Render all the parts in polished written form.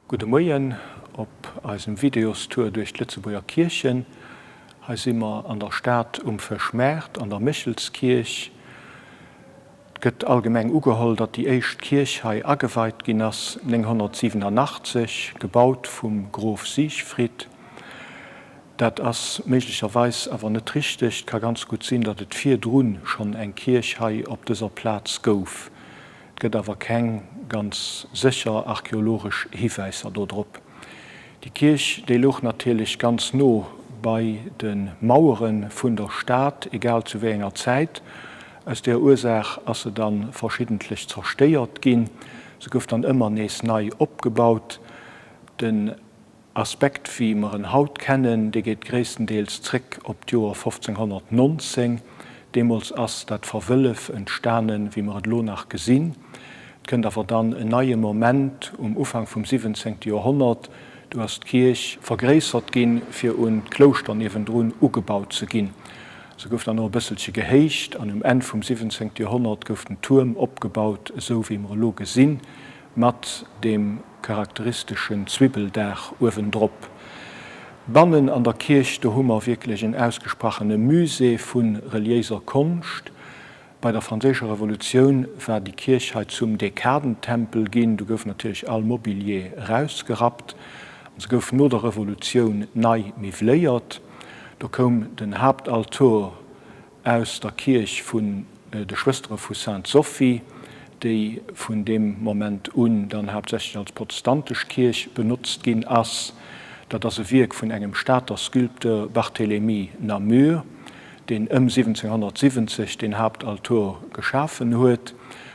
Gudde Moien op eisem Videostour duerch d'Lëtzebuerger Kierchen. Hei si mer an der Stad um Fëschmaart an der Méchelskierch. Et gëtt allgemeng ugeholl, datt déi éischt Kierch hei ageweit ginn ass 987, gebaut vum Grof Siegfried. Dat ass méiglecherweis awer net richteg. Et ka ganz gutt sinn, datt et virdru schonn eng Kierch hei op dëser Plaz gouf. Et gëtt awer keng ganz sécher archeologesch Hiwäisser dodrop. Déi Kierch, déi louch natierlech ganz no bei de Mauere vun der Stad, egal zu wéi enger Zäit. Aus där Ursaach ass se da verschiddentlech zerstéiert ginn. Se gouf dann ëmmer nees nei opgebaut. Den Aspekt wéi mer en haut kennen, dee geet gréisstendeels zréck op d'Joer 1519. Deemools ass dat Verwëllef entstanen, wéi mer et elo nach gesinn. Et kënnt awer dann en neie Moment um Ufank vum 17. Joerhonnert, du ass d'Kierch vergréissert ginn, fir un d'Klouschter niewendrun ugebaut ze ginn. Se gouf dann och e bësselche gehéicht an um Enn vum 17. Joerhonnert gouf den Tuerm opgebaut, esou wéi mer elo gesinn, mat deem charakteristeschen Zwibbeldaach uewendrop. Bannen an der Kierch, do hu mer wierklech en ausgesprachene Musée vu reliéiser Konscht. Bei der Franséischer Revolutioun war déi Kierch hei zum Dekadentempel ginn. Du gouf natierlech all Mobilier erausgerappt an se gouf no der Revolutioun nei miwwléiert. Do koum den Haaptaltor aus der Kierch vun de Schwëstere vu Sainte-Sophie, déi vun deem Moment un dann haaptsächlech als protestantesch Kierch benotzt ginn ass. Dat ass e Wierk vun engem Stater Sculpteur, Barthélemy Namur, deen ëm 1770 den Haaptaltor geschafen huet.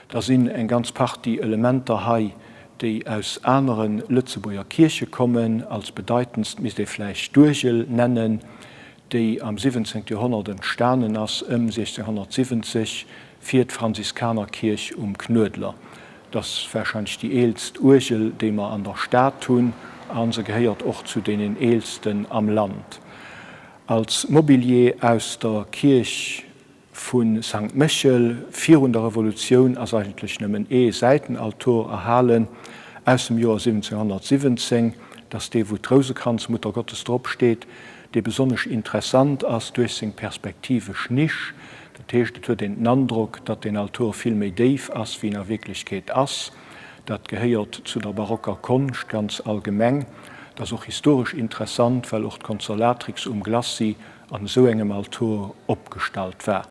Da sinn eng ganz Partie Elementer hei, déi aus anere Lëtzebuerger Kierche kommen. Als bedeitendst misst ee vläicht d'Uergel nennen, déi am 17. Joerhonnert entstanen ass, ëm 1670, fir d'Franziskanerkierch um Knuedler. Et ass warscheinlech déi eelst Uergel, déi mer an der Stad hunn, a se gehéiert och zu deenen eelsten am Land. Als Mobilier aus der Kierch Vu Sankt Méchel virun der Revolutioun ass eigentlech nëmmen ee Säitenaltor erhalen, aus dem Joer 1717. Dat ass dee wou d'Rousekranz Muttergottes drop steet, dee besonnesch interessant ass duerch seng perspektivesch Nisch. Dat heescht, et huet een den Androck, datt deen Altor vill méi déif ass, wéi en a Wierklechkeet ass. Dat gehéiert zu der barocker Konscht ganz allgemeng. Dat ass och historesch interessant, well och d'Consolatrix um Glacis an esou engem Altor opgestallt war.